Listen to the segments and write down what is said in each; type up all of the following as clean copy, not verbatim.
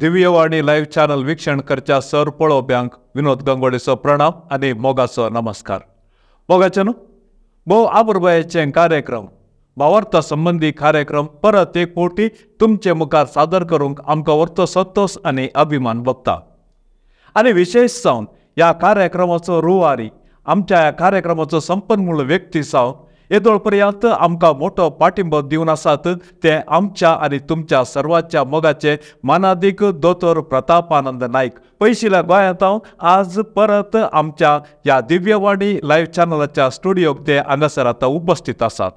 Divyavani live channel वीक्षण करच्या sir पळोवप्यांक विनोद गंगोडेचो प्रणाम आनी मोगाचो नमस्कार. मोगाचे न्हू भोव आबुरबायेचे कार्यक्रम, भावार्था संबंदी कार्यक्रम परत एक फावटी तुमचे मुखार सादर करूंक आमकां व्हरतो संतोश आनी अभिमान भोगता. आनी विशेश जावन ह्या कार्यक्रमाचो रुवारी, आमच्या ह्या कार्यक्रमाचो संपन्न व्यक्ती जावन येदोळ पर्यंत आमकां मोठो पाठिंबो दिवन आसात ते आमच्या आनी तुमच्या सर्वांच्या मोगाचे मानादीक दोतोर प्रतापानंद नायक पयशिल्या गोंयांत आज परत आमच्या ह्या दिव्यवाणी लायव्ह चॅनलाच्या स्टुडियोक ते हांगासर आतां उपस्थित आसात.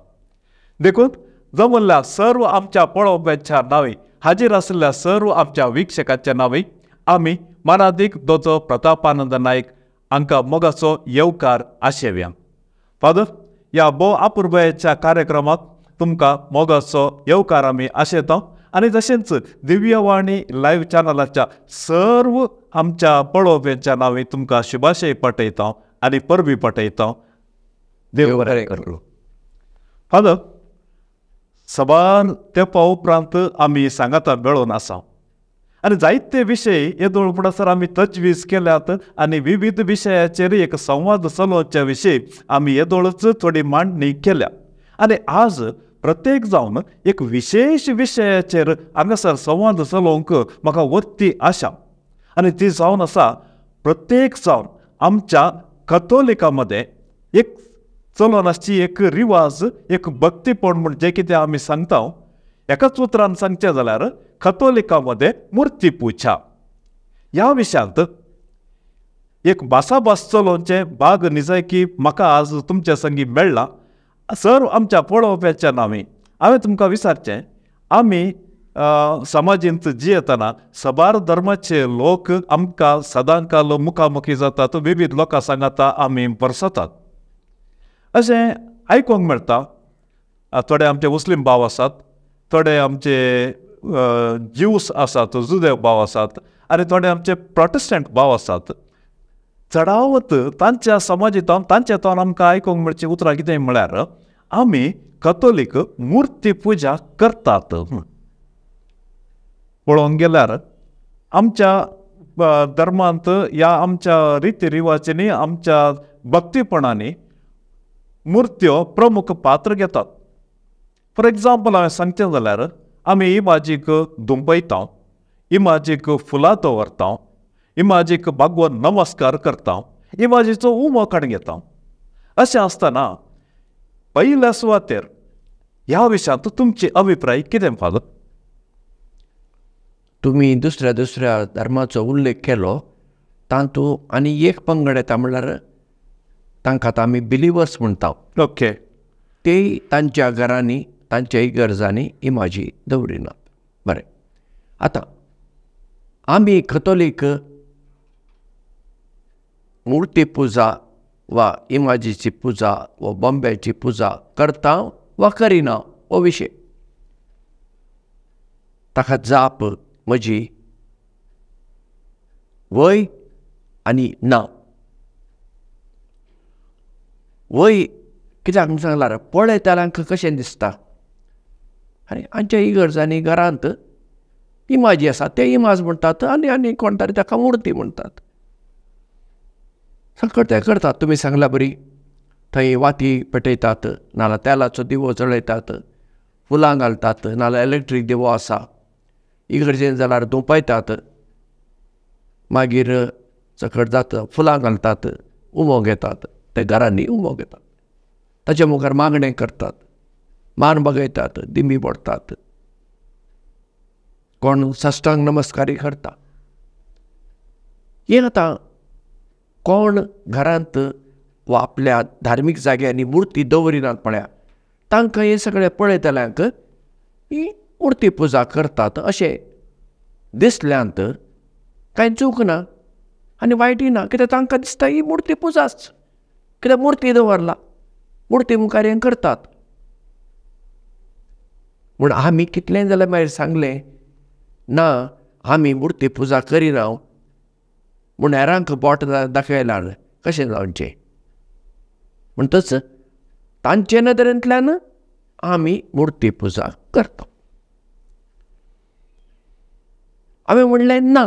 देखून जमल्ल्या सर्व आमच्या पळोवप्यांच्या नांवी, हाजीर आशिल्ल्या सर्व आमच्या वीक्षकांच्या नांवी आमी मानादीक दोतोर प्रतापानंद नायक हांकां मोगाचो येवकार आशेवया. फादर, ह्या भोव आपुरबायेच्या कार्यक्रमाक तुमकां मोगाचो येवकार आमी आशेता आनी तशेंच दिव्यवाणी लायव्ह चॅनलाच्या सर्व आमच्या पळोवप्यांच्या नांवी तुमकां शुभाशय पाठयता आनी परबी पाठयता. देव बरें करूं. फादर, सबार तेंपा उपरांत आमी सांगाता मेळोवन आसा आनी जायते विशय येदोळ फुडासर आमी तजवीज केल्यात आनी विविध विशयाचेर एक संवाद चलोवच्या विशयी आमी येदोळच थोडी मांडणी केल्या आनी आज प्रत्येक जावन एक विशेश विशयाचेर हांगासर संवाद चलोवंक म्हाका वत्ती आशा आनी ती जावन आसा प्रत्येक जावन आमच्या कथोलिका मदें एक चलोवन आसची एक रिवाज, एक भक्तीपण म्हूण जें कितें आमी सांगता. एकाच उतरान सांगचें जाल्यार कथोलिकामध्ये मूर्ती पुजा ह्या विशयांत एक भासाभास चलोवचें भाग निजायकी म्हाका आज तुमच्या संगी मेळ्ळा. सर्व आमच्या पळोवप्याच्या नांवी हांवें तुमकां विचारचें, आमी समाजींत जियेतना सबार धर्माचे लोक आमकां सदांकाल मुखामुखी जातात, विविध लोकां सांगाता आमी भरसतात अशें आयकूंक मेळटा. थोडे आमचे मुस्लीम भाव आसात, थोडे आमचे ज्यूस आसात, जुदेव भाव आसात आनी थोडे आमचे प्रोटेस्टंट भाव आसात. चडावत तांच्या समाजींत तांच्या तोंडान आमकां आयकूंक मेळची उतरां कितें म्हळ्यार आमी कथोलीक मुर्ती पुजा करतात. पळोवंक गेल्यार आमच्या धर्मांत ह्या आमच्या रिती रिवाजांनी आमच्या भक्तीपणांनी मुर्त्यो प्रमुख पात्र घेतात. फॉर एग्जाम्पल हांवें सांगचें जाल्यार आमी इमाजीक दुंपयता, इमाजीक फुलां दवरता, इमाजीक बागोवन नमस्कार करता, इमाजीचो उमो काडून घेता. अशें आसतना पयल्या सुवातेर ह्या विशयांत तुमची अभिप्राय कितें फादर? तुमी दुसऱ्या दुसऱ्या धर्माचो उल्लेख केलो तातूंत आनी एक पंगड येता म्हणल्यार तांकां आतां आमी बिलिवर्स म्हणटा. ओके, ते तांच्या घरांनी तांच्या इगर्जांनी इमाजी दवरिनात. बरें, आतां आमी कथोलीक मुर्ती पुजा वा इमाजीची पुजा वा बॉम्ब्याची पुजा करता वा करिना हो विशय. ताका जाप म्हजी वय आनी ना. वय कित्याक म्हूण सांगल्यार पळयतल्यांक कशें दिसता आनी आमच्या इगर्जांनी घरांत इमाजी आसा ते इमाज म्हणटात आनी आनी कोण तरी ताका मुर्ती म्हणटात. सगळें ते करतात. तुमी सांगला बरी थंय वाती पेटयतात, नाल्यार तेलाचो दिवो जळयतात, फुलां घालतात, नाल्यार इलेक्ट्रीक दिवो आसा. इगर्जेन जाल्यार धुंपयतात, मागीर सकट जाता फुलां घालतात, उमो घेतात, ते घरांनी उमो घेतात, ताच्या मुखार मागणें करतात, मान बगयतात, दिमी पडटात, कोण साष्टांग नमस्कारी करता. हें आतां कोण घरांत वा आपल्या धार्मीक जाग्यांनी मुर्ती दवरिनात पळया तांकां हें सगळें पळयतल्यांक ही मुर्ती पुजा करतात अशें दिसल्यांत कांय चूक ना आनी वायटय ना. कित्याक तांकां दिसता ही मुर्ती पुजाच, कित्याक मुर्ती दवरला, मुर्ती मुखार हें करतात. म्हूण आमी कितलें जाल्यार मागीर सांगलें ना आमी मुर्ती पुजा करिना म्हूण हेरांक बोट दाखयल्यार कशें जावचें. म्हणटच तांचे नदरेंतल्यान आमी मुर्ती पुजा करता. हांवें म्हणलें ना,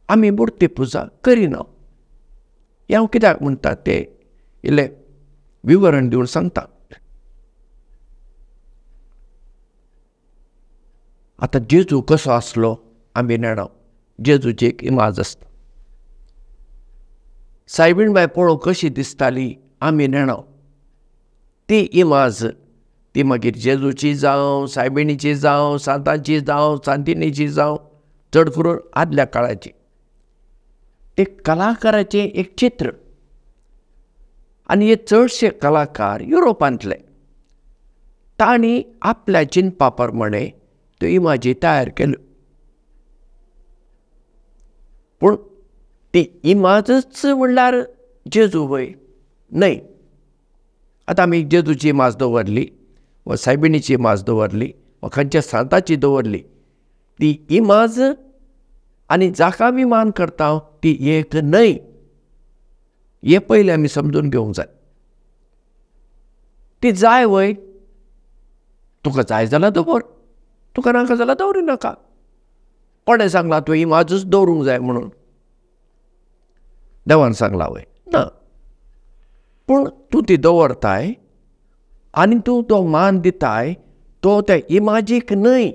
आमी मुर्ती पुजा करिना. हें हांव कित्याक म्हणटा तें इल्लें विवरण दिवन सांगता. आतां जेजू कसो आसलो आमी नेणा, जेजूची एक इमाज आसता. सायबीण बाय पळोवंक कशी दिसताली आमी नेणा, ती इमाज ती मागीर जेजूची जावं, सायबिणीची जावं, सांतांची जावं, सांतिनीची जावं, चड करून आदल्या काळाची ते कलाकाराचें एक चित्र. आनी हे चडशे कलाकार युरोपांतले, तांणी आपल्या चिंतपा प्रमाणे त्यो इमाजी तयार केल्यो. पूण ती इमाजच म्हणल्यार जेजू वय न्हय. आतां आमी जेजूची इमाज दवरली वा सायबिणीची इमाज दवरली वा खंयच्या सांताची दवरली, ती इमाज आनी जाका आमी मान करता ती एक न्हय, हें पयलें आमी समजून घेवंक जाय. ती जाय वय, तुका जाय जाल्यार दवर, तुका नाका जाल्यार दवरी नाका. कोणें सांगलां तुवें इमाजूच दवरूंक जाय म्हणून? देवान सांगलां वय? ना. पूण तूं ती दवरताय आनी तूं तो मान दिताय तो त्या इमाजीक न्हय.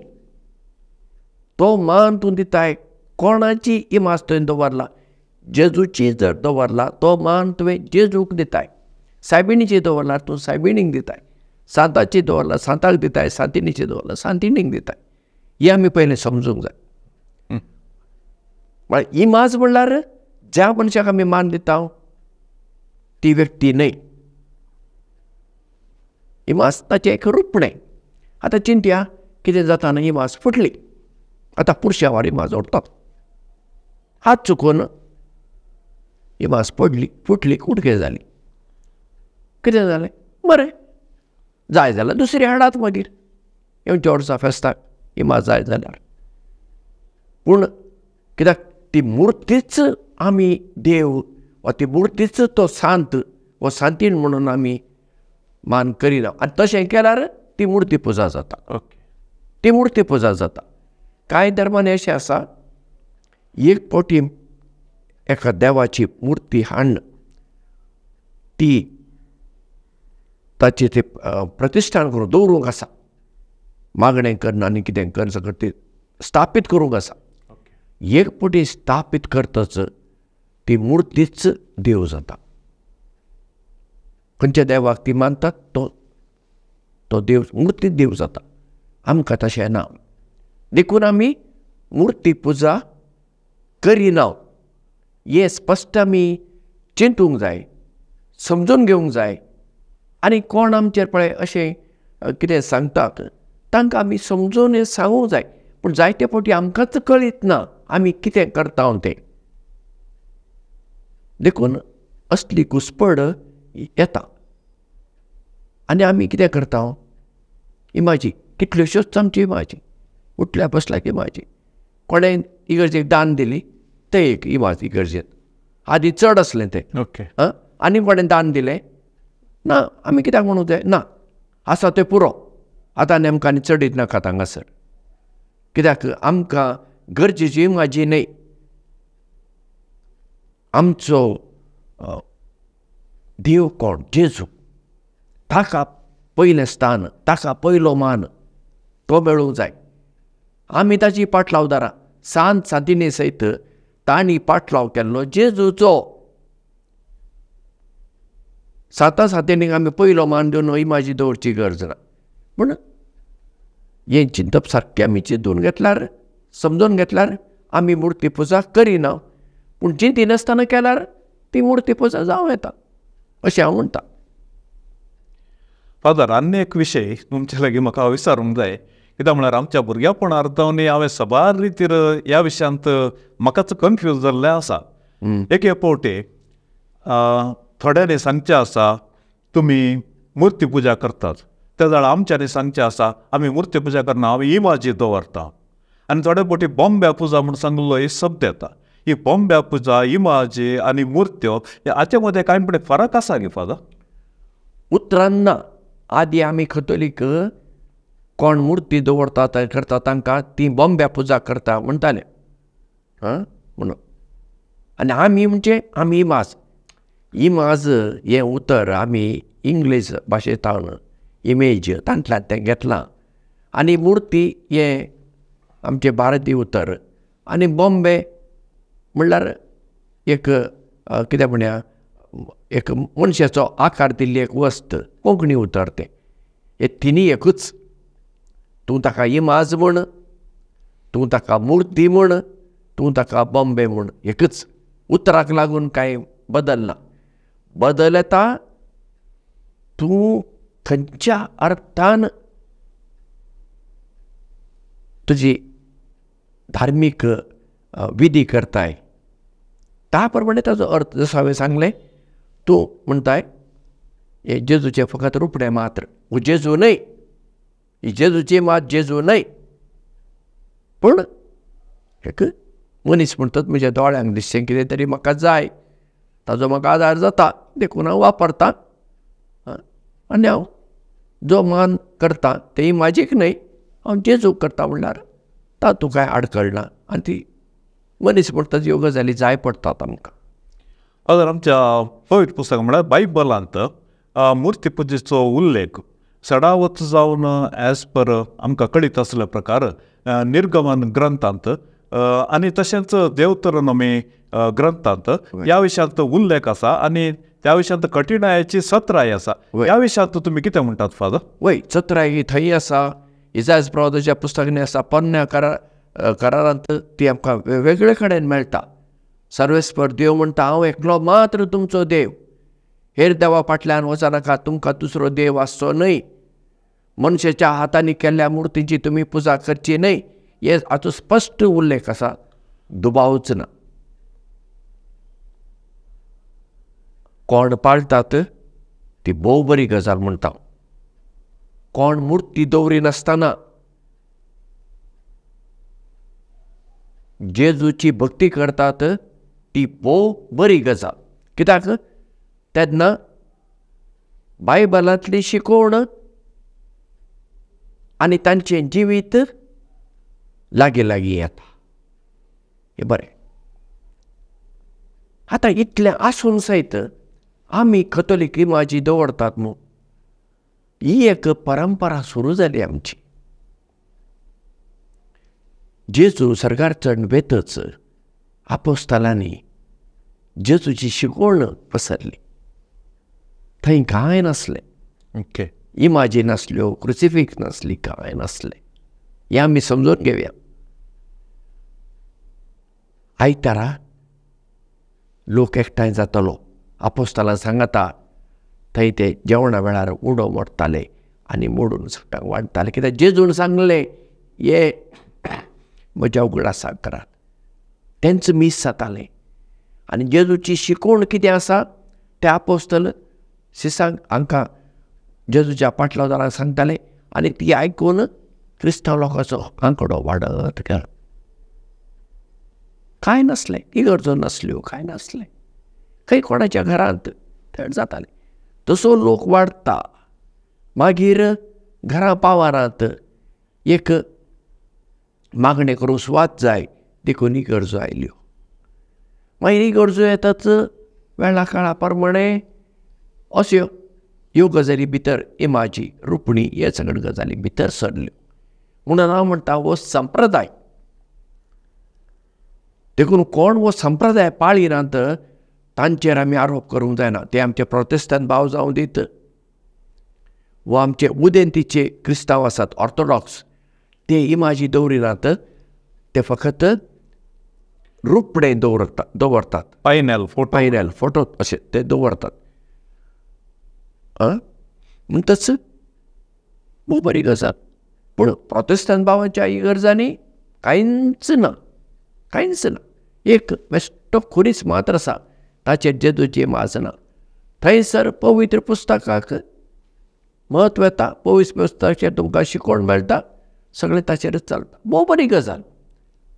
तो मान तूं दिताय कोणाची इमाज तुवें दवरला, जेजूची जर दवरला तो मान तुवें जेजूक दिताय, सायबिणीची दवरला तूं सायबिणीक दिताय, सांताची दवरला सांताक दिताय, सांतिणीची दवरला सांतिणीक दिताय. हें आमी पयलें समजूंक जाय. म्हळ्यार इमाज म्हणल्यार ज्या मनशाक आमी मान दिता ती व्यक्ती न्हय, इमाज ताचें एक रुपणें. आतां चिंतया कितें जाता न्हय, इमाज फुटली, आतां पुरशावार इमाज ओडतात, हात चुकून इमाज पडली, फुटली, कुडके जाली, कितें जालें? बरें, जाय जाल्यार दुसरी हाडात मागीर येवच्या वर्सा फेस्ताक इमाज जाय जाल्यार. पूण कित्याक ती मुर्तीच आमी देव वा ती मुर्तीच तो सांत वा सांतीण म्हणून आमी मान करिना, आनी तशें केल्यार ती मुर्ती पुजा जाता. ती मुर्ती पुजा जाता. कांय धर्मांनी अशें आसा, एक फावटी एका देवाची मुर्ती हाडून ती ताची ते प्रतिश्ठान करून दवरूंक आसा, मागणें करून आनी कितें करून सगळें ती स्थापीत करूंक आसा. एक फावटी स्थापीत करतच ती मुर्तीच देव जाता. खंयच्या देवाक ती मानतात तो तो देव, मुर्ती देव जाता. आमकां तशें ना, देखून आमी मुर्ती पुजा करिना. हें स्पश्ट आमी चिंतूंक जाय, समजून घेवंक जाय. आनी कोण आमचेर पळय अशें कितें सांगतात तांकां आमी समजून हें सांगूंक जाय. पूण जायते फावटी आमकांच कळीत ना आमी कितें करता तें, देखून असली घुसपड येता. आनी आमी कितें करता, इमाजी कितल्योश्योच आमची इमाजी, उठल्या बसल्याक इमाजी, कोणें इगर्जेक दान दिली तें एक इमाज इगर्जेंत, आदी चड आसलें तें. ओके, आनी कोणें दान दिलें ना, आमी कित्याक म्हणूंक जाय ना, आसा तें पुरो, आतां आनी आमकां आनी चडीत नाका हांगासर, कित्याक आमकां गरजेची इमाजी न्हय. आमचो देव कोण? जेजू. ताका पयलें स्थान, ताका पयलो मान तो मेळूंक जाय. आमी ताची पाटलावदारां, सांत सांतिनी सयत तांणी पाटलाव केल्लो जेजूचो. साता सांतिनीक आमी पयलो मान दिवन इमाजी दवरची गरज ना. पूण हें चिंतप सारकें आमी चिंतून घेतल्यार, समजून घेतल्यार आमी मुर्ती पुजा करिना. पूण चिंतिनासतना केल्यार ती मुर्ती पुजा जावं येता अशें हांव म्हणटा. फादर, आनी एक विशय तुमचे लागीं म्हाका विचारूंक जाय, कित्याक म्हळ्यार आमच्या भुरग्यापणार जावन हांवें सबार रितीर ह्या विशयांत म्हाकाच कन्फ्यूज जाल्लें आसा. एके फावटी थोड्यांनी सांगचें आसा तुमी मुर्ती पुजा करतात, त्या जाल्यार आमच्यांनी सांगचें आसा आमी मुर्ती पुजा करना, आमी इमाजी दवरता. आनी थोडे फावटी बॉम्ब्या पुजा म्हूण सांगिल्लो एक शब्द येता. ही बॉम्ब्या पुजा, इमाजी आनी मुर्त्यो हाचे मदें कांय पण फरक आसा गे फादर? उतरान ना. आदी आमी कथोलीक कोण मुर्ती दवरतात करता तांकां ती बॉम्ब्या पुजा करता म्हणटाले आं म्हणून. आनी आमी म्हणजे आमी इमाज, इमाज हें उतर आमी इंग्लीश भाशेंतल्यान इमेज तांतल्यान तें घेतलां आनी मुर्ती हें आमचें भारतीय उतर आनी बॉम्बे म्हणल्यार एक कितें म्हणया एक मनशाचो आकार दिल्ली एक वस्त, कोंकणी उतर तें. हे तिनूय एकूच. तूं ताका इमाज म्हण, तूं ताका मुर्ती म्हण, तूं ताका बॉम्बे म्हण, एकूच. उतराक लागून कांय बदल ना. बदल येता तूं खंयच्या अर्थान तुजी धार्मीक विधी करताय त्या प्रमाणे ताजो अर्थ. जसो हांवें सांगलें तूं म्हणटाय हे जेजूचें फकत रुपडें मात्र, हो जेजू न्हय, ही जेजूची मात जेजू न्हय. पूण एक मनीस म्हणटात म्हज्या दोळ्यांक दिसचें कितें तरी म्हाका जाय, ताजो म्हाका आदार जाता देखून हांव वापरतां आनी हांव जो मान करता तेय म्हाजीक न्हय, हांव जेजूक करता म्हणल्यार तातूंत कांय आडखळ ना. आनी ती मनीस म्हणटात ह्यो गजाली जाय पडटात आमकां. अदर आमच्या पवित्र पुस्तक म्हळ्यार बायबलांत मुर्ती पुजेचो उल्लेख सडावत जावन एज पर आमकां कळीत आसल्या प्रकार निर्गमन ग्रंथांत आनी तशेंच देवतरनोमी ग्रंथांत ह्या विशयांत उल्लेख आसा आनी त्या विशयांत कठिणायेची सत्राय आसा. ह्या विशयांत तुमी कितें म्हणटात फादर? वय, चत्राय थंय आसा, इजाज प्रवादाच्या पुस्तकांनी आसा, पोरण्या करारांत ती आमकां वेगळे कडेन मेळटा. सर्वेस्पर देव म्हणटा हांव एकलो मात्र तुमचो देव, हेर देवा फाटल्यान वचनाका, तुमकां दुसरो देव आसचो न्हय, मनशाच्या हातांनी केल्ल्या मुर्तींची तुमी पुजा करची न्हय. हे हाचो स्पश्ट उल्लेख आसा, दुबावच ना. कोण पाळटात ती भोव बरी गजाल म्हणटा. कोण मुर्ती दवरिनासतना जेजूची भक्ती करतात ती भोव बरी गजाल. कित्याक तेन्ना बायबलांतली शिकवण आनी तांचें जिवीत लागीं लागीं येता. हें बरें. आतां इतलें आसून सयत आमी कथोलीक इमाजी दवरतात न्हू, ही एक परंपरा सुरू जाली आमची. जेजू सर्गार चड वेतच आपोस्तालांनी जेजूची शिकवण पसरली. थंय कांय नासलें, ओके, इमाजी नासल्यो, क्रुसिफिक्स नासली, कांय नासलें. हें आमी समजून घेवया. आयतारा लोक एकठांय जातालो, आपोस्तालां सांगता थंय ते जेवणा वेळार उडो मोडटाले आनी मोडून सगळ्यांक वांट्टाले. कित्याक जेजून सांगलें हे म्हज्या उगडासाक करात. तेंच मीस जातालें. आनी जेजूची शिकवण कितें आसा ते आपोस्तल शिसांक हांकां जेजूच्या पाटलादारांक सांगताले आनी ती आयकून क्रिस्तांव लोकांचो आंकडो वाडत गेलो. कांय नासलें, इगर्जो नासल्यो, कांय नासलें, खंय कोणाच्या घरांत थंय जातालें. तसो लोक वाडटा, मागीर घरां पावारांत एक मागणें करूंक सुवात जाय देखून इगर्जो आयल्यो. मागीर इगर्जो येताच वेळा काळा प्रमाणे अश्यो ह्यो गजाली भितर इमाजी रुपणी हे सगळ्यो गजाली भितर सरल्यो. म्हणून हांव म्हणटा हो संप्रदाय. देखून कोण हो संप्रदाय पाळिनात तांचेर आमी आरोप करूंक जायना. ते आमचे प्रोटेस्टंट भाव जावं दीत वा आमचे उदेंतीचे क्रिस्तांव आसात ऑर्थोडॉक्स, ते इमाजी दवरिनात, ते फकत रुपडें दवरतात, पायनॅल फोटो, पायनॅल फोटो अशें ते दवरतात. म्हणटच भोव बरी गजाल. पूण प्रोटेस्टंट भावांच्या इगर्जांनी कांयच ना, कांयच ना. एक बेश्टो खुरीस मात्र आसा, ताचेर जेजूची इमाज ना. थंयसर पवित्र पुस्तकाक म्हत्व येता, पवित्र पुस्तकाचेर तुमकां शिकवण मेळटा, सगळें ताचेरच चलता. भोव बरी गजाल.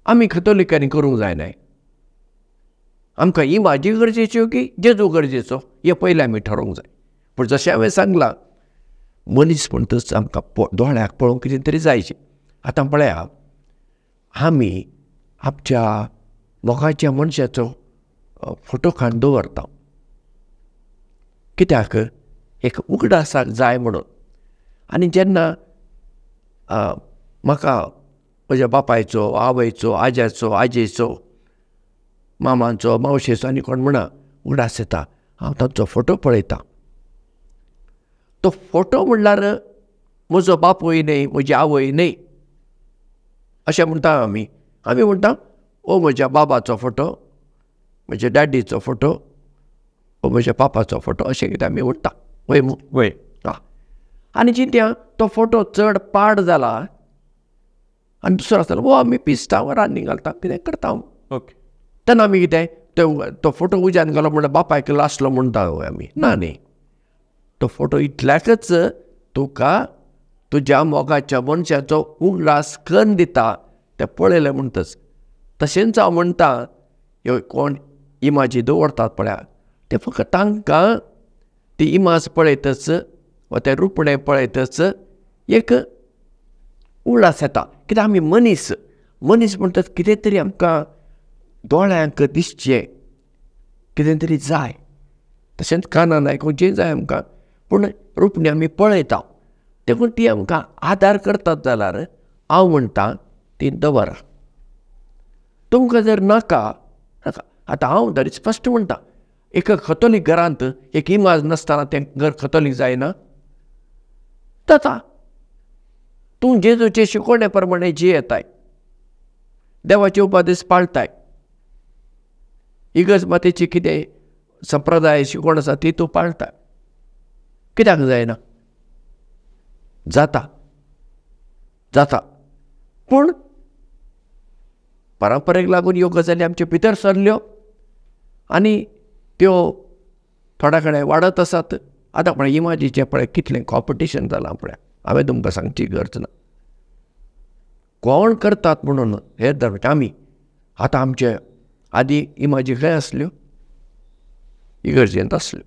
आमी कथोलिकांनी करूंक जायना. आमकां इमाजी गरजेच्यो की जेजू गरजेचो हें पयलें आमी ठरोवंक जाय. पूण जशें हांवें सांगलां, मनीस म्हणटच आमकां दोळ्याक पळोवंक कितें तरी जायचें. आतां पळया, आमी आमच्या मोगाच्या मनशाचो फोटो काडून दवरता. कित्याक? एक उगडासाक जाय म्हणून. आनी जेन्ना म्हाका म्हज्या बापायचो, आवयचो, आज्याचो, आजयेचो, मामाचो, मावशेचो आनी कोण म्हणा उगडास येता, हांव तांचो फोटो पळयतां. तो फोटो म्हणल्यार म्हजो बापूय न्हय, म्हजी आवय न्हय अशें म्हणटा आमी. आमी म्हणटा ओ म्हज्या बाबाचो फोटो, म्हज्या डॅडीचो फोटो, ओ म्हज्या पापाचो फोटो, अशें कितें आमी म्हणटा. वय मू? वय. आं, आनी चिंत्या तो फोटो चड पाड जाला आनी दुसरो आसता वो आमी पिसता वा रान्नी घालता कितें करता. ओके. तेन्ना आमी कितें तो फोटो उज्यान घालो म्हणल्यार बापायक लासलो म्हणटा आमी. ना न्ही, तो फोटो इतल्याकच तुका तुज्या मोगाच्या मनशाचो उगडास करून दिता, तें पळयलें म्हणटच. तशेंच हांव म्हणटा, ह्यो कोण इमाजी दवरतात पळया, ते फकत तांकां ती इमाज पळयतच वा तें रुपणें पळयतच एक उगडास येता. कित्याक आमी मनीस, मनीस म्हणटात कितें तरी आमकां दोळ्यांक दिसचें कितें तरी जाय, तशेंच कानान आयकुचें जाय आमकां. पूण रुपणें आमी पळयता देखून ती आमकां आदार करतात जाल्यार हांव म्हणटा ती दवरा. तुमकां जर नाका नाका, आतां हांव तरी स्पश्ट म्हणटा, एका कथोलीक घरांत एक इमाज नासतना तें घर कथोलीक जायना. जाता. तूं जेजूचे शिकवणे प्रमाणे जियेताय, देवाचे उपदेश पाळटाय, इगर्ज मातेची कितें संप्रदाय शिकवण आसा ती तूं पाळटाय, कित्याक जायना? जाता, जाता. पूण परंपरेक लागून ह्यो गजाली आमचे भितर सरल्यो आनी त्यो थोड्या कडेन वाडत आसात. आतां पळय इमाजीचें पळय कितलें कॉम्पिटिशन जालां पळय, हांवें तुमकां सांगची गरज ना. कोण करतात म्हणून हेर धर्माचे आमी आतां आमचे आदी इमाजी खंय आसल्यो? इगर्जेंत आसल्यो.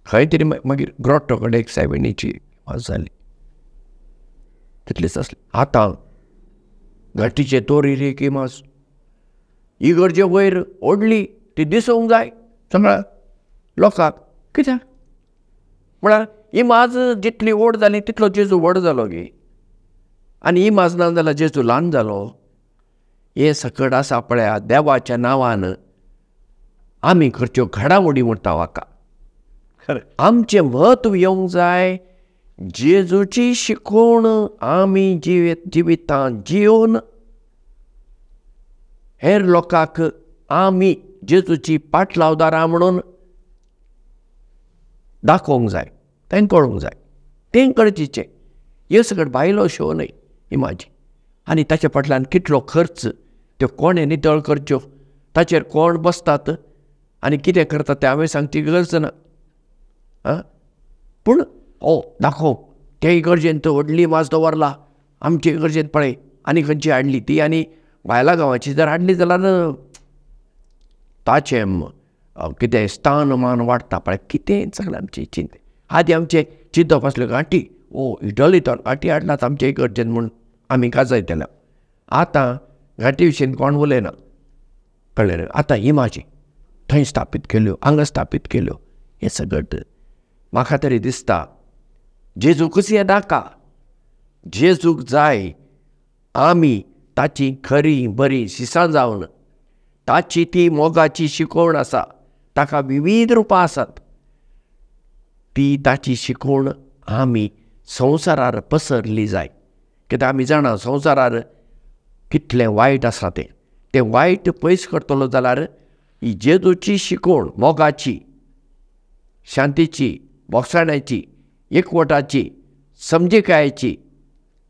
खंय तरी मागीर ग्रोटो कडेन एक सायबिणीची इमाज जाली, तितलीच आसली. आतां घांटीचे तोरीर एक इमाज, इगर्जे वयर ओडली ती दिसूंक जाय सगळ्या लोकांक. कित्याक म्हळ्यार इमाज जितली व्हड जाली तितलो जेजू व्हड जालो गे, आनी इमाज ना जाल्यार जेजू ल्हान जालो. हें सकट आसा पळया देवाच्या नांवान आमी करच्यो घडामोडी म्हणटा हाका. आमचें म्हत्व येवंक जाय, जेजूची शिकवण आमी जिवितांत जियोवन हेर लोकांक आमी जेजूची पाटलावदारां म्हणून दाखोवंक जाय, तें कळूंक जाय, तें गरजेचें. हें सगळें भायलो शो न्हय इमाजी. आनी ताच्या फाटल्यान कितलो खर्च, त्यो कोणें नितळ करच्यो, ताचेर कोण बसतात आनी कितें करतात तें हांवें सांगची गरज ना. आं, पूण ओ दाखोवंक ते इगर्जेन व्हडली इमाज दवरला, आमचे इगर्जेन पळय आनी खंयची हाडली ती, आनी भायल्या गांवाची जर हाडली जाल्यार ताचें कितें स्थान मान वाडटा पळय. कितें सगळें आमचें चिंत. आदी आमचें चिंतप आसल्यो गांठी, ओ इटलींत गांठी हाडलात आमचे इगर्जेन म्हूण आमी गाजयतले. आतां घांटी विशीं कोण उलयना, कळ्ळें? आतां इमाजी थंय स्थापीत केल्यो, हांगा स्थापीत केल्यो, हें सगळें म्हाका तरी दिसता जेजूकच हें नाका. जेजूक जाय आमी ताची खरी बरी शिसां जावन, ताची ती मोगाची शिकवण आसा, ताका विविध रुपां आसात, ती ताची शिकवण आमी संवसारार पसरली जाय. कित्याक आमी जाणा संवसारार कितलें वायट आसा तें, तें वायट पयस करतलो जाल्यार ही जेजूची शिकवण मोगाची, शांतीची, बोगसाण्याची, एकवटाची, समजिकायेची,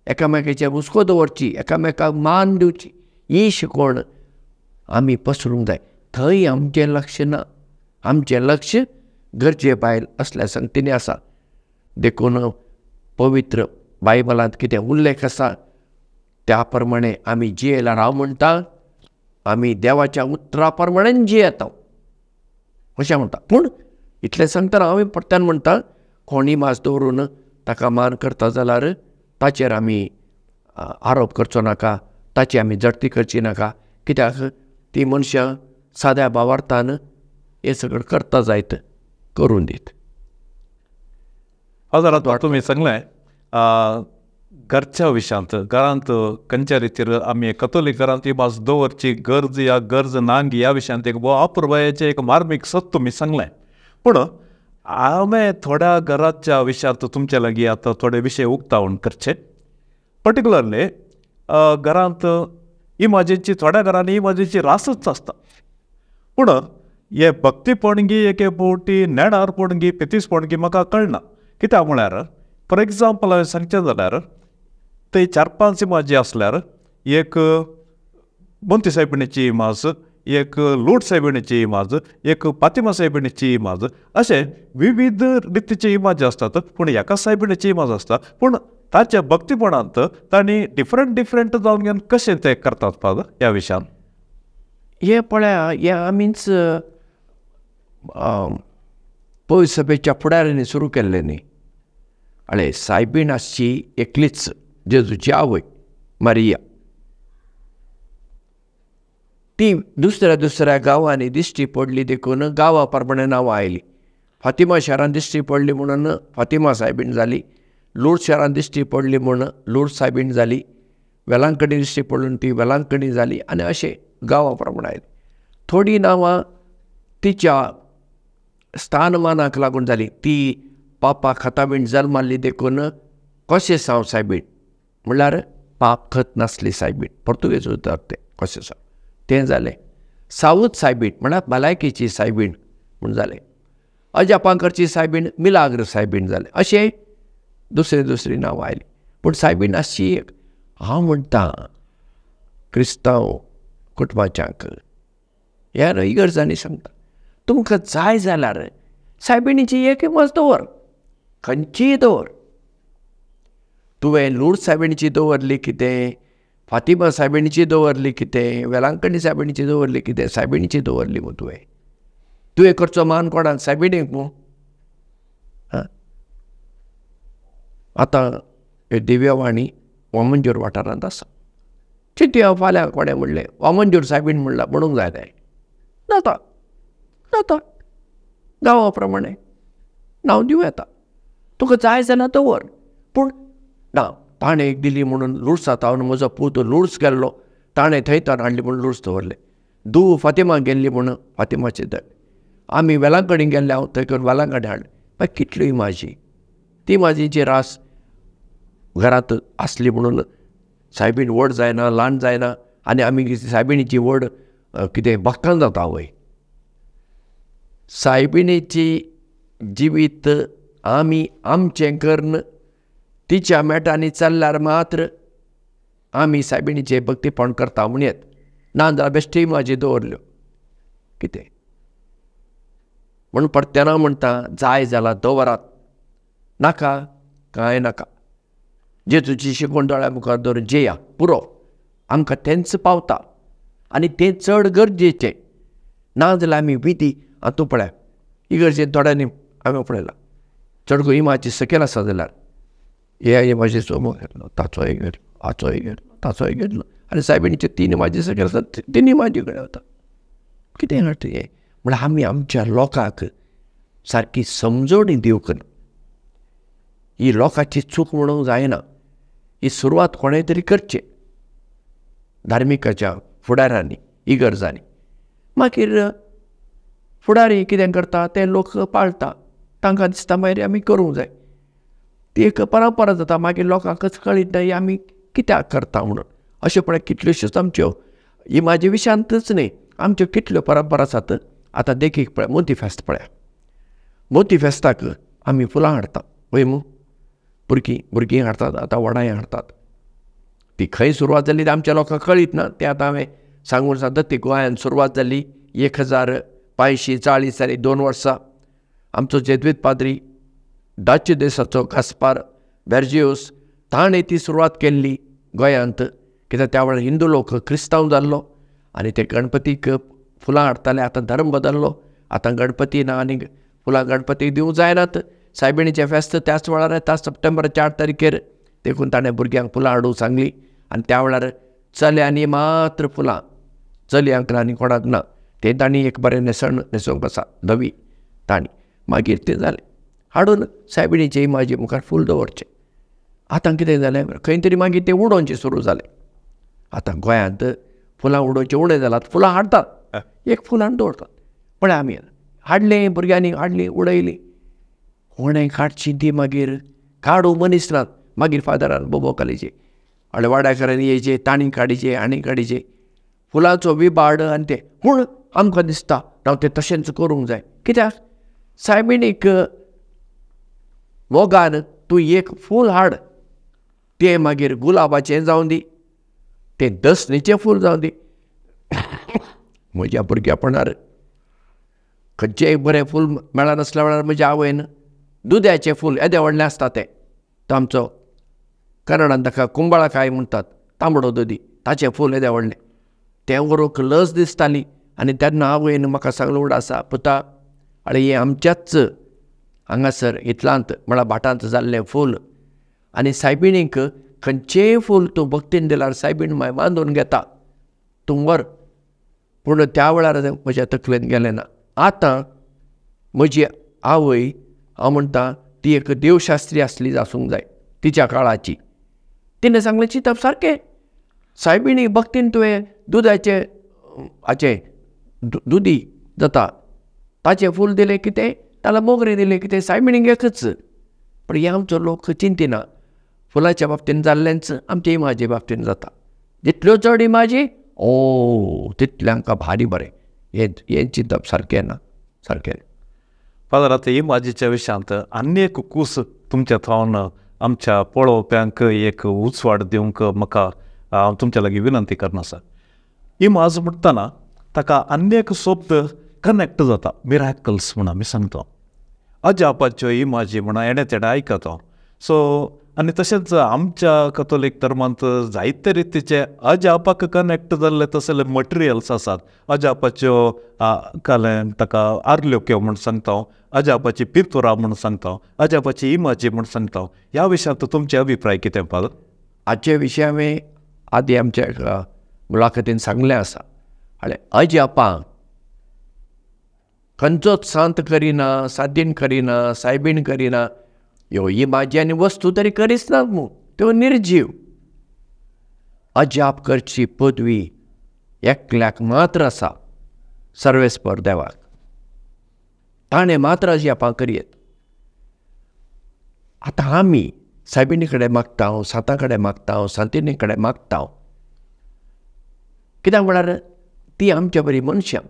एकामेकाचेर हुस्को दवरची, एकामेकाक मान दिवची, ही शिकवण आमी पसरूंक जाय. थंय आमचें लक्ष ना, आमचें लक्ष गरजे भायर असल्या संगतींनी आसा. देखून पवित्र बायबलांत कितें उल्लेख आसा त्या प्रमाणे आमी जियेल्यार हांव म्हणटा आमी देवाच्या उतरा प्रमाणेन जियेता अशें म्हणटा. पूण इतलें सांगतना हांव परत्यान म्हणटा, कोणी मास दवरून ताका मान करता जाल्यार ताचेर आमी आरोप करचो नाका, ताची आमी जडती करची नाका, कित्याक ती मनशां साद्या भावार्थान हें सगळें करता जायत करून दीत. फादर आतां तुमी सांगलें घरच्या विशयांत, घरांत खंयच्या रितीर आमी कथोलीक घरांत ही भास दवरची गरज या गरज ना ह्या विशयांत एक भोव अपुरबायेचें एक मार्मीक सत तुमी सांगलें. पूण हांवें थोड्या घराच्या विशयांत तुमचे लागीं आतां थोडे विशय उक्तावण करचे. पर्टिकुलरली घरांत इमाजीची, थोड्या घरांनी इमाजीची रासच आसता, पूण हे भक्तीपणगी एके फावटी नेणारपणगी पेतीसपणगी म्हाका कळना. कित्याक म्हळ्यार फॉर एग्जाम्पल हांवें सांगचें जाल्यार थंय 4-5 इमाजी आसल्यार एक मोंती सायबिणीची इमाज, एक लूट सायबिणीची इमाज, एक फातिमा सायबिणीची इमाज, अशे विविध रितीचे इमाजी आसतात. पूण एका सायबिणीची इमाज आसता, पूण ताच्या भक्तीपणांत तांणी डिफरंट डिफरंट जावन घेवन कशें ते करतात फादर ह्या विशयान? हें पळया, हें आमीच पयस सभेच्या फुडाऱ्यांनी सुरू केल्लें न्ही. अळे सायबीण आसची एकलीच जेजूची आवय मारिया, ती दुसऱ्या दुसऱ्या गांवांनी दिश्टी पडली देखून गांवा प्रमाणे नांवां आयलीं. फातिमा शारांत दिश्टी पडली म्हणून फातिमा सायबीण जाली, लूर शारांत दिश्टी पडली म्हूण लूर सायबीण जाली, वेलांकणी दिश्टी पडून ती वेलांकणी जाली, आनी अशें गांवा प्रमाणे आयली. थोडीं नांवां तिच्या स्थानमानाक लागून जाली. ती पापा खताबीण जल्माल्ली देखून कोशेसांव सायबीण म्हणल्यार पाप खत नासली सायबीण, पोर्तुगेज उतर तें कोशेसांव, तें जालें. सावत सायबीण म्हणल्यार भलायकेची सायबीण म्हूण जालें. अजापांकरची सायबीण मिलाग्र सायबीण जालें. अशें दुसरी दुसरी नांवां आयलीं. पूण सायबीण आसची एक. हांव म्हणटा क्रिस्तांव कुटुंबाच्यांक ह्या इगर्जांनी सांगता, तुमकां जाय जाल्यार सायबिणीची एक इमाज दवर, खंयचीय दवर. तुवें लूर सायबिणीची दवरली कितें, फातिमा सायबिणीची दवरली कितें, वेलांकणी सायबिणीची दवरली कितें, सायबिणीची दवरली मू तुवें. तुवें करचो मान कोणाक? सायबिणीक मू. आतां ह्यो दिव्यवाणी वामनजोर वाठारांत आसा. चिंतया फाल्यां कोणें म्हणलें वामनजोर सायबीण म्हणलां म्हणूंक जाय तें जाता जाता, गांवा प्रमाणे नांव दिवं येता. तुका जाय जाल्यार दवर, पूण ना ताणें एक दिली म्हणून लुडसा तावन म्हजो पूत लुड्स गेल्लो, ताणें थंय ताण हाडली म्हणून लुड्स दवरलें. धूव फातिमा गेल्ली म्हणून फातिमाचें दवरलें. आमी वेलांकणी गेल्ले, हांव थंय करून वेलांकणी हाडलें. मागीर कितल्यो इमाजी, ती इमाजीची रास घरांत आसली म्हणून सायबीण व्हड जायना, ल्हान जायना, आनी आमी सायबिणीची व्हड कितें भक्तान जाता वय. सायबिणीची जिवीत आमी आमचें करून तिच्या मेटांनी चल्ल्यार मात्र आमी सायबिणीचें भक्तीपण करता म्हूण येत. ना जाल्यार बेश्टी म्हाजी दवरल्यो कितें म्हूण परत्याना म्हणटा, जाय जाल्यार दवरात, नाका कांय नाका. जेजूची शिकवण दोळ्या मुखार दवरून जेया पुरो, आमकां तेंच पावता आनी तें चड गरजेचें. ना जाल्यार आमी विधी आतां पळया इगर्जेन थोड्यांनी हांवें पळयलां चड करून इमाजी सकयल आसा जाल्यार हे इमाजीचो घेतलो, ताचोय घेतलो, हाचोय घेतलो, ताचोय घेतलो, आनी सायबिणीचे 3 इमाजी सकयल आसा, 3 इमाजी कडेन वता. कितें हाडटा हें? म्हणल्यार आमी आमच्या लोकांक सारकी समजवणी दिवंक ना. ही लोकांची चूक म्हणूंक जायना. ही सुरवात कोणें तरी करची, धार्मिकाच्या फुडाऱ्यांनी, इगर्जांनी. मागीर फुडारी कितें करता ते लोक पाळटा, तांकां दिसता मागीर आमी करूंक जाय. ती एक परंपरा जाता, मागीर लोकांकच कळीत ना आमी कित्याक करता म्हणून. अशें पळय कितल्योश्योच आमच्यो इमाजी विशयांतच न्ही, आमच्यो कितल्यो परंपरा आसात. आतां देखीक पळय मोती फेस्त पळया, मोती फेस्ताक आमी फुलां हाडटा वय मू, भुरगीं भुरगीं हाडटात, आतां व्हडांय हाडटात. ती खंय सुरवात जाली ती आमच्या लोकांक कळीत ना. तें आतां हांवें सांगून सांगता, ती गोंयांत सुरवात जाली 1540 आनी 2 वर्सां. आमचो जेज्वीत पाद्री डच देशाचो गास्पार बेर्जियोस ताणें ती सुरवात केल्ली गोंयांत. कित्याक त्या वेळार हिंदू लोक क्रिस्तांव जाल्लो आनी ते गणपतीक फुलां हाडटाले. आतां धर्म बदल्लो, आतां गणपती ना आनी फुलां गणपतीक दिवंक जायनात सायबिणीचें फेस्त त्याच वेळार येता सप्टेंबर 4 तारखेर. देखून ताणें भुरग्यांक फुलां हाडूंक सांगली आनी त्या वेळार चल्यांनी मात्र फुलां, चलयांक ना आनी कोणाक ना. तें तांणी एक बरें न्हेसण न्हेसोवंक आसा धवी तांणी. मागीर तें जालें हाडून सायबिणीचे इमाजी मुखार फूल दवरचें. आतां कितें जालें खंय तरी मागीर तें उडोवचें सुरू जालें. आतां गोंयांत फुलां उडोवचें उणें जालात, फुलां हाडटात, एक फूल हाडून दवरतात. पळय आमी हाडलें भुरग्यांनी हाडलीं उडयलीं, कोणें काडची ती मागीर काडूं मनीस नात. मागीर फादरान बोबो घालीचे, हाडले वाड्याकारांनी येयचे, तांणी काडीचे आनी काडीचे फुलांचो विबाड. आनी तें पूण आमकां दिसता ना तें तशेंच करूंक जाय. कित्याक सायबिणीक मोगान तूं एक फूल हाड, तें मागीर गुलाबाचें जावं दी, तें दसणीचें फूल जावं दी. म्हज्या भुरग्यापणार खंयचें बरें फूल मेळनासल्या वेळार म्हज्या आवयन दुद्याचें फूल येदें व्हडलें आसता तें, तो आमचो कन्नडान ताका कुंबळाकाय म्हणटात, तांबडो दुदी, ताचें फूल येदें व्हडलें, तें व्हरूंक लज दिसताली. आनी तेन्ना आवयन म्हाका सांगलें उड आसा पुता, आनी हें आमच्याच हांगासर इतलांत म्हळ्यार भाटांत जाल्लें फूल, आनी सायबिणीक खंयचेंय फूल तूं भक्तीन दिल्यार सायबीण माय बांदून घेता, तूं व्हर. पूण त्या वेळार म्हज्या तकलेन गेलें ना. आतां म्हजी आवय हांव म्हणटा ती एक देवशास्त्री आसली आसूंक जाय तिच्या काळाची. तिणें सांगलें चिंतप सारकें, सायबिणी भक्तीन तुवें दुदाचें हाचें दुदी जाता ताचें फूल दिलें कितें, ताका मोगरें दिलें कितें, सायबिणीक एकच. पूण हें आमचो लोक चिंतिना. फुलाच्या बाबतीन जाल्लेंच आमचे इमाजी बाबतीन जाता. जितल्यो चड इमाजी ओ तितलें आमकां भारी बरें. हें चिंतप सारकें ना, सारकें. फादर, आतां इमाजीच्या विशयांत आनी एक कूस तुमच्या थावन आमच्या पळोवप्यांक एक उजवाड दिवंक म्हाका हांव तुमच्या लागीं विनंती करना आसा. इमाज म्हणटना ताका आनी एक शब्द कनेक्ट जाता, मिराकल्स म्हूण आमी सांगता. अजापाच्यो इमाजी म्हण येणें तेणें आयकता. सो आनी तशेंच आमच्या कथोलीक धर्मांत जायते रितीचे अजापाक कनेक्ट जाल्ले तसले मटेरियल्स आसात. अजापाच्यो कालें ताका आर्ल्योक्यो म्हूण सांगता, अजापाची पिंतुरां म्हूण सांगता, अजापाची इमाजी म्हूण सांगता. ह्या विशयांत तुमचे अभिप्राय कितें फादर? हाचे विशय हांवें आदी आमच्या मुलाखतीन सांगलें आसा. आनी अजापां खंयचोच सांत करिना, सादीन करिना, सायबीण करिना, ह्यो इमाजी आनी वस्तू तरी करीच ना मू, त्यो निर्जीव. अजाप करची पदवी एकल्याक मात्र आसा, सर्वेस्पर देवाक. ताणें मात्र अजापां करयेत. आतां आमी सायबिणी कडेन मागता, सांता कडेन मागता, सांतिणी कडेन मागता, कित्याक म्हळ्यार ती आमच्या बरी मनशां,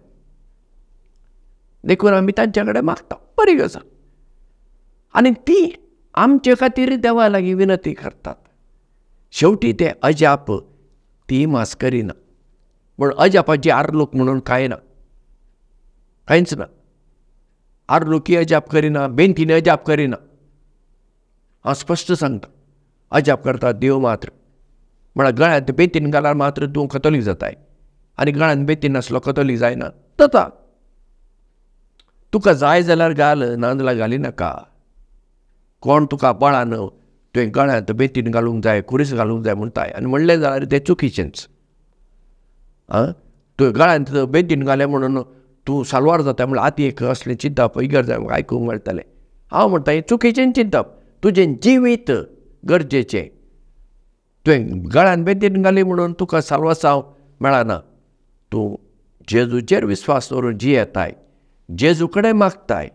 देखून आमी तांच्या कडेन मागता. बरी गजाल. आनी ती आमचे खातीर देवा लागीं विनंती करतात. शेवटी ते अजाप ती मास करिना. पूण अजापाची आर्लूक म्हणून कांय ना, कांयच ना. आर्लुकी अजाप करिना, बेंतीन अजाप करिना. हांव स्पश्ट सांगता, अजाप करता देव मात्र. म्हळ्यार गळ्यांत बेंतीन घाल्यार मात्र तूं कथोलीक जाताय, आनी गळ्यांत बेंतीन नासलो कथोलीक जायना. जाता. तुका जाय जाल्यार घाल, ना जाल्यार घाली नाका. कोण तुका बळान तुवें गळ्यांत बेतीन घालूंक जाय, खुरीस घालूंक जाय म्हणटाय, आनी म्हणलें जाल्यार तें चुकीचेंच. आं, तुवें गळ्यांत बेतीन घालें म्हणून तूं सालवार जाता म्हणल्यार आतां एक असलें चिंतप इगर्ज आयकूंक मेळटालें. हांव म्हणटा हें चुकीचें चिंतप. तुजें जिवीत गरजेचें. तुवें गळ्यांत बेतीन घाली म्हणून तुका सालवासांव मेळना. तूं जेजूचेर विस्वास दवरून जियेताय, जेजू कडेन मागताय,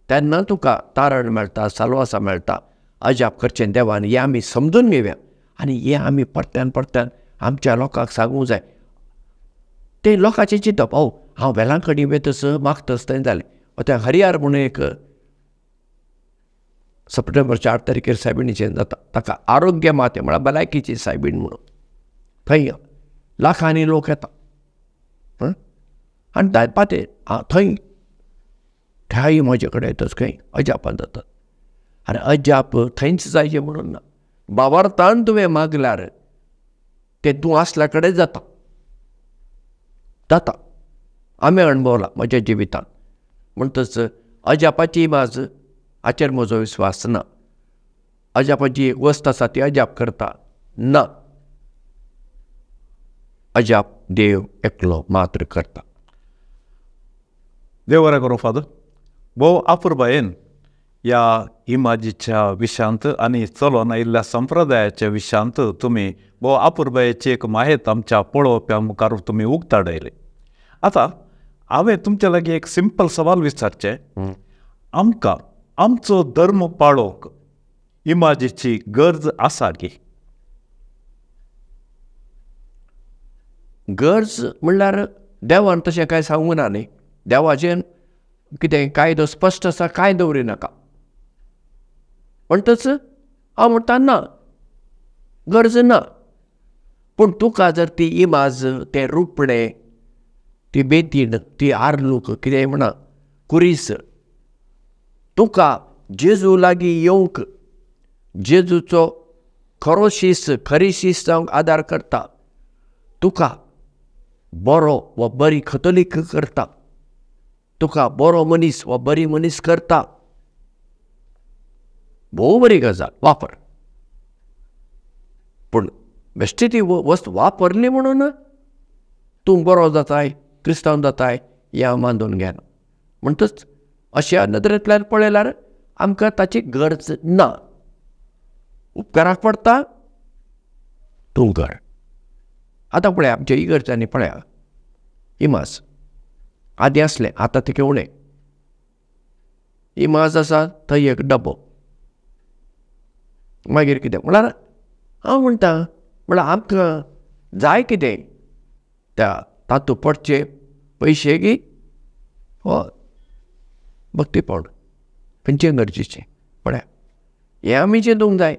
तेन्ना तुका तारण मेळटा, सालवासां मेळटा. अजाप करचें देवान हें आमी समजून घेवया आनी हें आमी परत्यान परत्यान आमच्या लोकांक सांगूंक जाय. तें लोकांचें चिंतप, ओ हांव वेलांकणी वयतस मागतस थंय जालें. आतां हरियार म्हणून एक सप्टेंबर 4 तारखेर सायबिणीचें जाता, ताका आरोग्य माते म्हळ्यार भलायकीची सायबीण म्हणून थंय लाखांनी लोक येता. आनी पाते थंय थंय म्हजे कडेन येतच खंय अजापां जातात. आनी अजाप थंयच जायचें म्हणून ना, बावार्थान तुवें मागल्यार तें तूं आसल्या कडेन जाता जाता. आमी अणभवला म्हज्या जिवितांत. म्हणटच अजापाची इमाज हाचेर म्हजो विस्वास ना. अजापाची एक वस्त आसा ती अजाप करता ना, अजाप देव एकलो मात्र करता. देव बरें करूं फादर. भोव आपुरबायेन ह्या इमाजीच्या विशयांत आनी चलोन आयिल्ल्या संप्रदायाच्या विशयांत तुमी भोव आपुरबायेची एक माहेत आमच्या पळोवप्या मुखार तुमी उक्ताडयली. आतां हांवें तुमच्या लागीं एक सिंपल सवाल विचारचें, आमकां आमचो धर्म पाळोवंक इमाजीची गरज आसा की? गरज म्हणल्यार देवान तशें कांय सांगूंक ना न्ही. देवाचें कितें कायदो स्पश्ट आसा, कांय दवरिनाका. म्हणटच हांव म्हणटा ना, गरज ना. पूण तुका जर ती इमाज, तें रुपणें, ती बेतीण, ती आर्लूक कितें म्हणा कुरीस तुका जेजू लागीं येवंक, जेजूचो खरो शीस, खरी शीस जावंक आदार करता, तुका बरो वा बरी कथोलीक करता, तुका बरो मनीस वा बरी मनीस करता, भोव बरी गजाल, वापर. पूण बेश्टी ती वस्त वापरली म्हणून तूं बरो जाताय, क्रिस्तांव जाताय हें हांव मानून घेना. म्हणटच अश्या नदरेंतल्यान पळयल्यार आमकां ताची गरज ना. उपकाराक पडटा तूं कर. आतां पळया आमच्या इगर्जांनी पळया इमाज आदीं आसलें, आतां ते उणें. इमाज आसा थंय एक डबो, मागीर कितें म्हळ्यार हांव म्हणटा म्हळ्यार आमकां जाय कितें त्या तातूंत पडचे पयशे की हो भक्तीपण खंयचें गरजेचें. पळया हें आमी चिंतूंक जाय,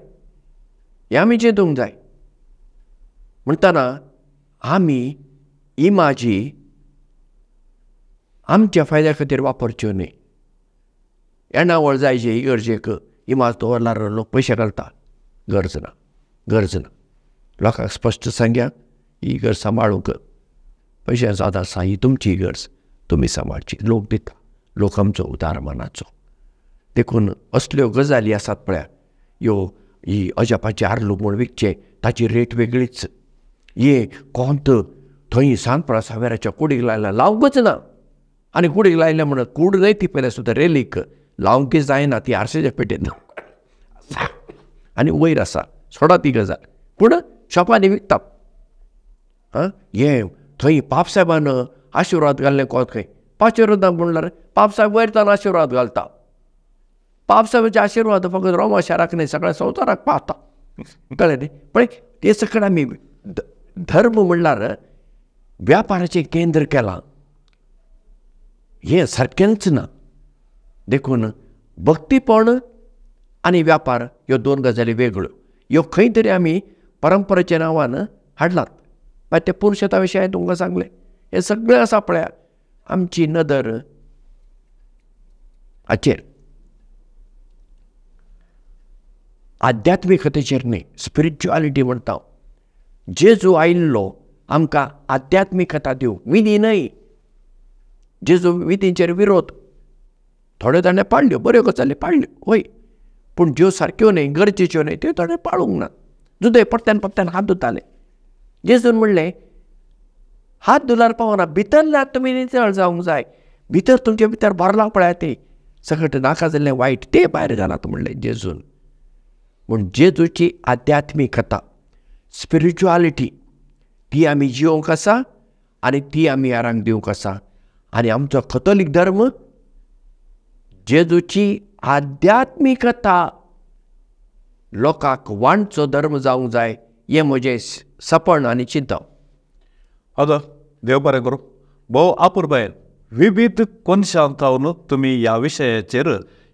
हें आमी चिंतूंक जाय. म्हणटना आमी इमाजी आमच्या फायद्या खातीर वापरच्यो न्ही. येणावळ जाय जे इगर्जेक इमाज दवरल्यार लोक पयशे घालता, गरज ना, गरज ना. लोकांक स्पश्ट सांग्या ही गरज सांबाळूंक पयशांचो आदार आसा, ही तुमची गरज तुमी सांबाळची. लोक दिता, लोक आमचो उदार मनाचो. देखून असल्यो गजाली आसात पळया, ह्यो ही अजापाची आर्लू म्हूण विकचें ताची रेट वेगळीच. हे कोंत थंय सांत सावेराच्या कुडीक लायल्या, लावंकच ना. आनी कुडीक लायल्या म्हणून कूड न्हय ती, पयलें सुद्दां रेलीक लावंकय जायना, ती आरशेच्या पेटेंत आनी वयर आसा, सोडा ती गजाल. पूण शॉपांनी विकता. आं, हें थंय पापसाहेबान आशिर्वाद घाल्लें कोंत खंय पाशिर्वाद म्हणल्यार पापसाहेब वयर तान आशिर्वाद घालता. पापसाहेबाचे आशिर्वाद फकत रोमा शाराक न्हय, सगळ्या संवसाराक पावता. कळ्ळें न्ही? पळय ते सगळें आमी धर्म म्हणल्यार व्यापाराचें केंद्र केलां, हें सारकेंच ना. देखून भक्तीपण आनी व्यापार ह्यो दोन गजाली वेगळ्यो, ह्यो खंय तरी आमी परंपरेच्या नांवान हाडलात. मागीर ते पुरुशेता विशीं हांवें तुमकां सांगलें, हें सगळें आसा पळया आमची नदर हाचेर, आध्यात्मिकतेचेर न्ही, स्पिरिच्युअलिटी म्हणटा. जेजू आयिल्लो आमकां आध्यात्मिकता दिवंक, विधी न्हय. जेजू विधींचेर विरोध, थोड्यो ताणें पाळ्ळ्यो, बऱ्यो गजाली पाळ्ळ्यो हय, पूण ज्यो सारक्यो न्हय, गरजेच्यो न्हय, त्यो ताणें पाळूंक ना. जुदय परत्यान परत्यान हात धुताले. जेजून म्हणलें हात धुल्यार पावना, भितरल्यार तुमी नितळ जावंक जाय, भितर तुमचे भितर भरलां पळया तें सगळें नाका जाल्लें वायट तें भायर घालात म्हणलें जेजून. पूण जेजूची आध्यात्मिकता, स्पिरिच्युअलिटी ती आमी जिवंक आसा आनी ती आमी हेरांक दिवंक आसा. आनी आमचो कथोलीक धर्म जेजूची आध्यात्मिकता लोकांक वांटचो धर्म जावंक जाय, हें म्हजें सपन आनी चिंतप. आतां देव बरें करूं. भोव आपुरबायेन विविध कोनशांत तुमी ह्या विशयाचेर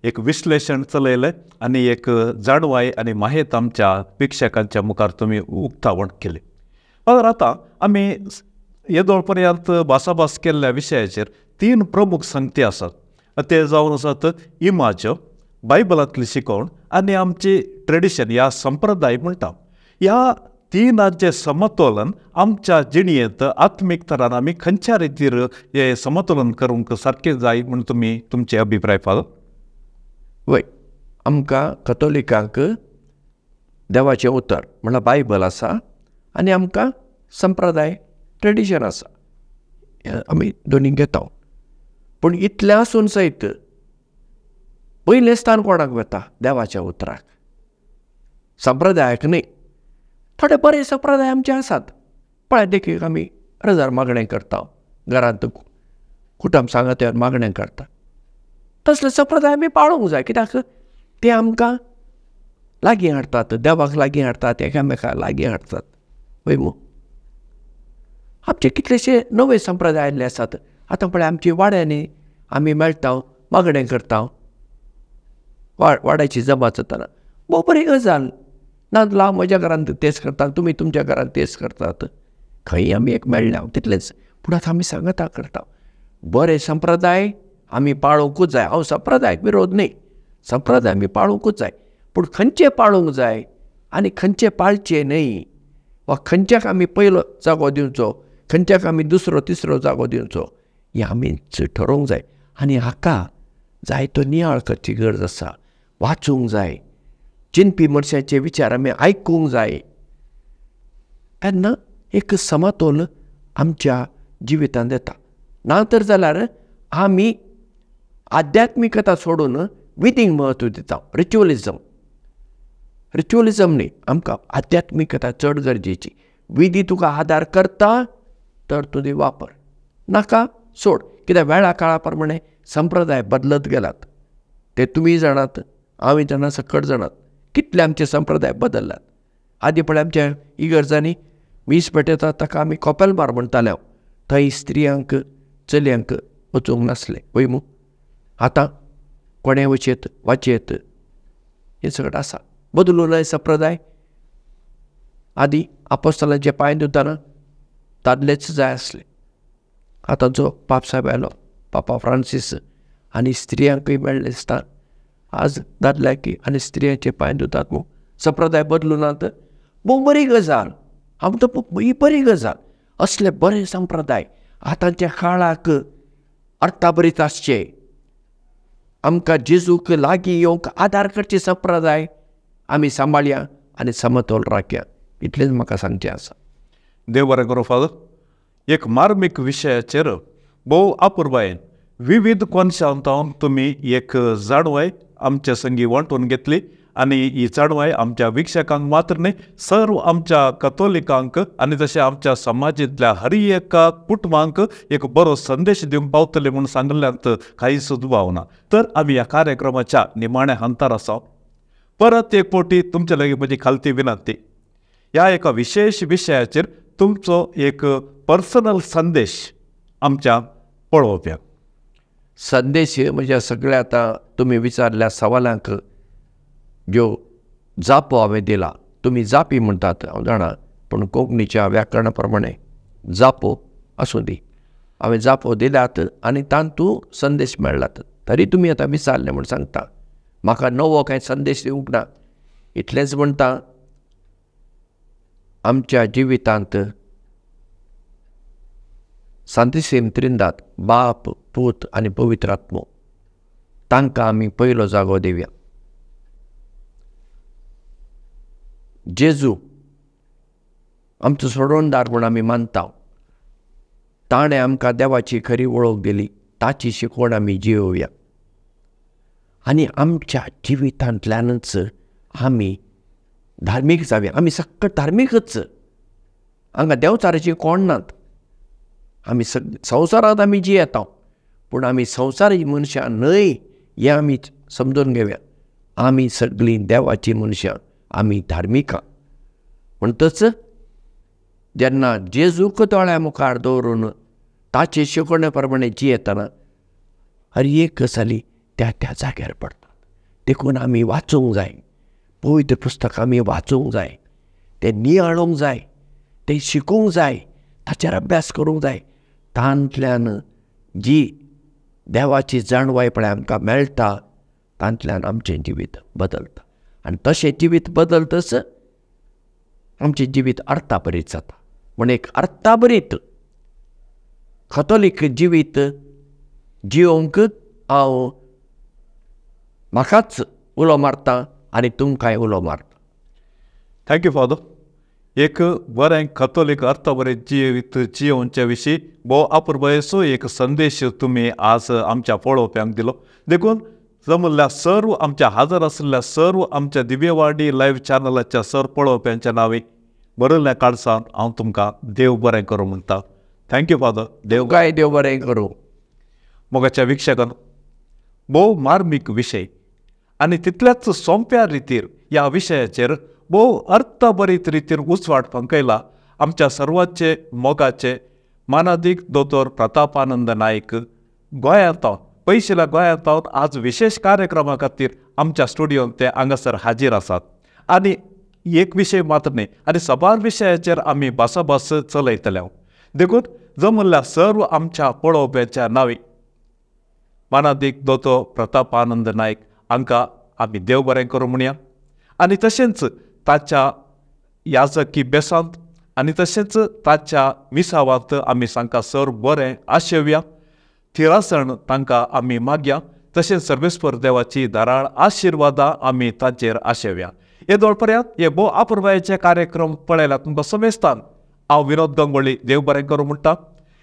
एक विश्लेशण चलयलें आनी एक जाणवाय आनी माहेत आमच्या प्रेक्षकांच्या मुखार तुमी उक्तावण केली. फादर, आतां आमी येदोळ पर्यंत भासाभास केल्ल्या विशयाचेर तीन प्रमुख संगती आसात, ते जावन आसात इमाज, बायबलांतली शिकवण आनी आमची ट्रेडिशन ह्या संप्रदाय म्हणटा. ह्या तिनांचें समतोलन आमच्या जिणेंत आत्मीक तरान आमी खंयच्या रितीर हें समतोलन करूंक सारकें जाय म्हूण तुमी तुमचे अभिप्राय फादर? वय, आमकां कथोलिकांक देवाचें उतर म्हणल्यार बायबल आसा आनी आमकां संप्रदाय ट्रेडिशन आसा, आमी दोनी घेता. पूण इतलें आसून सयत पयलें स्थान कोणाक वता? देवाच्या उतराक, संप्रदायाक न्हय. थोडे बरे संप्रदाय आमचे आसात. पळय देखीक आमी रजार मागणें करता, घरांत कुटुंब सांगात मागणें करता, तसले संप्रदाय आमी पाळूंक जाय. कित्याक ते आमकां लागीं हाडटात, देवाक लागीं हाडटात, एकामेकाक लागीं हाडटात. वय मू आमचे कितलेशे नवे संप्रदाय आयिल्ले आसात. आतां पळय आमची वाड्यांनी आमी मेळटा, मागणें करता, वाड्याची जमा जातना भोव बरी गजाल. ना जाल्यार हांव म्हज्या घरांत तेच करता, तुमी तुमच्या घरांत तेच करतात, खंय आमी एक मेळ्ळ्या तितलेंच. पूण आतां आमी सांगाता करता. बरे संप्रदाय आमी पाळोवंकूच जाय. हांव संप्रदायाक विरोध न्हय, संप्रदाय आमी पाळोवंकूच जाय. पूण खंयचे पाळूंक जाय आनी खंयचे पाळचे न्हय, वा खंयच्याक आमी पयलो जागो दिवचो, खंयच्याक आमी दुसरो तिसरो जागो दिवचो, हें आमीच ठरोवंक जाय. आनी हाका जायतो नियाळ करची गरज आसा. वाचूंक जाय, चिंतपी मनशाचे विचार आमी आयकूंक जाय. तेन्ना एक समतोल आमच्या जिवितांत येता. ना तर जाल्यार आमी आध्यात्मिकता सोडून विधींक म्हत्व दिता, रिच्युअलिजम. रिच्युअलिजम न्ही, आमकां आध्यात्मिकता चड गरजेची. विधी तुका आदार करता तर तूं ती वापर, नाका सोड. कित्याक वेळा काळा प्रमाणे संप्रदाय बदलत गेलात, ते तुमी जाणात, हांवूय जाणा, सकट जाणात कितले आमचे संप्रदाय बदल्ल्यात. आदीं पळय आमच्या इगर्जांनी मीस पेटयतात ताका आमी कॉपेलमार म्हणटाले, थंय स्त्रियांक चलयांक वचूंक नासलें. वय मू आतां कोणें वचयेत वाचयेत, हें सगळें आसा. बदलून संप्रदाय. आदीं आपोस्तलांचे पांय धुतना दादलेच जाय आसले, आतां जो पापसाहेब आयलो पापा फ्रांसीस आनी स्त्रियांकूय मेळ्ळें स्थान. आज दादल्यांकी आनी स्त्रियांचे पांय धुतात मू. संप्रदाय बदलूनात, भोव बरी गजाल. हांव म्हणटा ही बरी गजाल. असले बरे संप्रदाय आतांच्या काळाक अर्थाभरीत आसचे, आमकां जेजूक लागीं येवंक आदार करचे संप्रदाय आमी सांबाळया आनी समतोल राखया. इतलेंच म्हाका सांगचें आसा. देव बरें करूं फादर. एक मार्मीक विशयाचेर भोव अपुरबायेन विविध कोनशांत तुमी एक जाणवाय आमच्या संगी वांटून घेतली आनी ही जाणवाय आमच्या वीक्षकांक मात्र न्हय सर्व आमच्या कथोलिकांक आनी तशें आमच्या समाजांतल्या हर एका कुटुंबांक एक बरो संदेश दिवंक पावतले म्हूण सांगिल्ल्यांत कांयच दुबाव ना. तर आमी ह्या कार्यक्रमाच्या निमाण्या हंतार आसा. परत एक फावटी तुमचे लागीं म्हजी खालती विनंती, ह्या एका विशेश विशयाचेर तुमचो एक पर्सनल संदेश आमच्या पळोवप्याक. संदेश म्हज्या सगळ्या आतां तुमी विचारल्या सवालांक ज्यो जापो हांवें दिला, तुमी जापी म्हणटात हांव जाणा, पूण कोंकणीच्या व्याकरणा प्रमाणे जापो आसूं दी. हांवें जापो दिल्यात आनी तातूंत संदेश मेळ्ळात. तरी तुमी आतां विचारलें म्हूण सांगता, म्हाका नवो कांय संदेश दिवंक ना. इतलेंच म्हणटा, आमच्या जिवितांत सांतिसीम त्रिंदात बाप पूत आनी पवित्र आत्मो तांकां आमी पयलो जागो दिवया. जेजू आमचो सोडवणदार म्हूण आमी मानता, ताणें आमकां देवाची खरी वळख दिली, ताची शिकवण आमी जियोवया आनी आमच्या जिवितांतल्यानच आमी धार्मीक जावया. आमी सक्कट धार्मीकच, हांगा देवचाराची कोण नात. आमी संवसारांत आमी जियेता, पूण आमी संवसारी मनशां न्हय हें आमी समजून घेवया. आमी सगळीं देवाचीं मनशां, आमी धार्मिकां. म्हणटच जेन्ना जेजूक दोळ्या मुखार दवरून ताचे शिकवणे प्रमाणे जियेतना हर एक गजाली त्या त्या जाग्यार पडटात. देखून आमी वाचूंक जाय, पवित्र पुस्तक आमी वाचूंक जाय, तें नियाळूंक जाय, तें शिकूंक जाय, ताचेर अभ्यास करूंक जाय. तांतल्यान जी देवाची जाणवाय पळय आमकां मेळटा, तांतल्यान आमचें जिवीत बदलता आनी तशें जिवीत बदलतच आमचें जिवीत अर्थाभरीत जाता. म्हण एक अर्थाभरीत कथोलीक जिवीत जियोवंक हांव म्हाकाच उलो मारता आनी तुमकांय उलो मारता. Thank you father. एक बरें कथोलीक अर्थबरें जिवीत जियोवचे विशीं भोव अपुरबायेचो एक संदेश तुमी आज आमच्या पळोवप्यांक दिलो. देखून जमल्ल्या सर्व आमच्या हाजर आशिल्ल्या सर्व आमच्या दिव्यवाणी लायव्ह चॅनलाच्या सर्व पळोवप्यांच्या नांवी बरयल्ल्या काळसान हांव तुमकां देव बरें करूं म्हणटा. Thank you father. देव काय देव बरें करूं. मोगाच्या वीक्षकान, भोव मार्मीक विशय आनी तितल्याच सोंप्या रितीर ह्या विशयाचेर भोव अर्थभरीत रितीर उजवाड फांकयला आमच्या सर्वांचे मोगाचे मानादीक दोतोर प्रतापानंद नायक गोंयांत पयशिल्या गोंयांत आज विशेष कार्यक्रमा खातीर आमच्या स्टुडियोंत ते हांगासर हाजीर आसात. आनी एक विशय मात्र न्ही, आनी साबार विशयाचेर आमी भासाभास चलयतले. देखून जमल्ल्या सर्व आमच्या पळोवप्याच्या नांवी मानादीक दोतोर प्रतापानंद नायक हांकां आमी देव बरें करूं म्हणया. आनी तशेंच ताच्या याजकी बेसांत आनी तशेंच ताच्या मिसावांत आमी तांकां सर बरें आशेवया, थिरासण तांकां आमी मागया, तशेंच सर्वेस्पर देवाची धाराळ आशिर्वादां आमी तांचेर आशेवया. येदोळ पर्यंत हे भोव अपुरबायेचे कार्यक्रम पळयल्यार तुमकां समेस्तान हांव विनोद गंगोळी देव बरें करूं म्हणटा.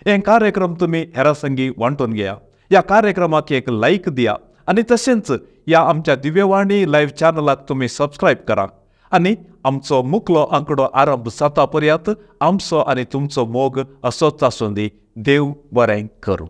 हे कार्यक्रम तुमी हेरां संगी वांटून घेया, ह्या कार्यक्रमाक एक लायक दिया आनी तशेंच ह्या आमच्या दिव्यवाणी लायव्ह चॅनलाक तुमी सबस्क्रायब करा आनी आमचो मुकलो आंकडो आरंभ जाता पर्यंत आमचो आनी तुमचो मोग असोच आसूं दी. देव बरें करूं.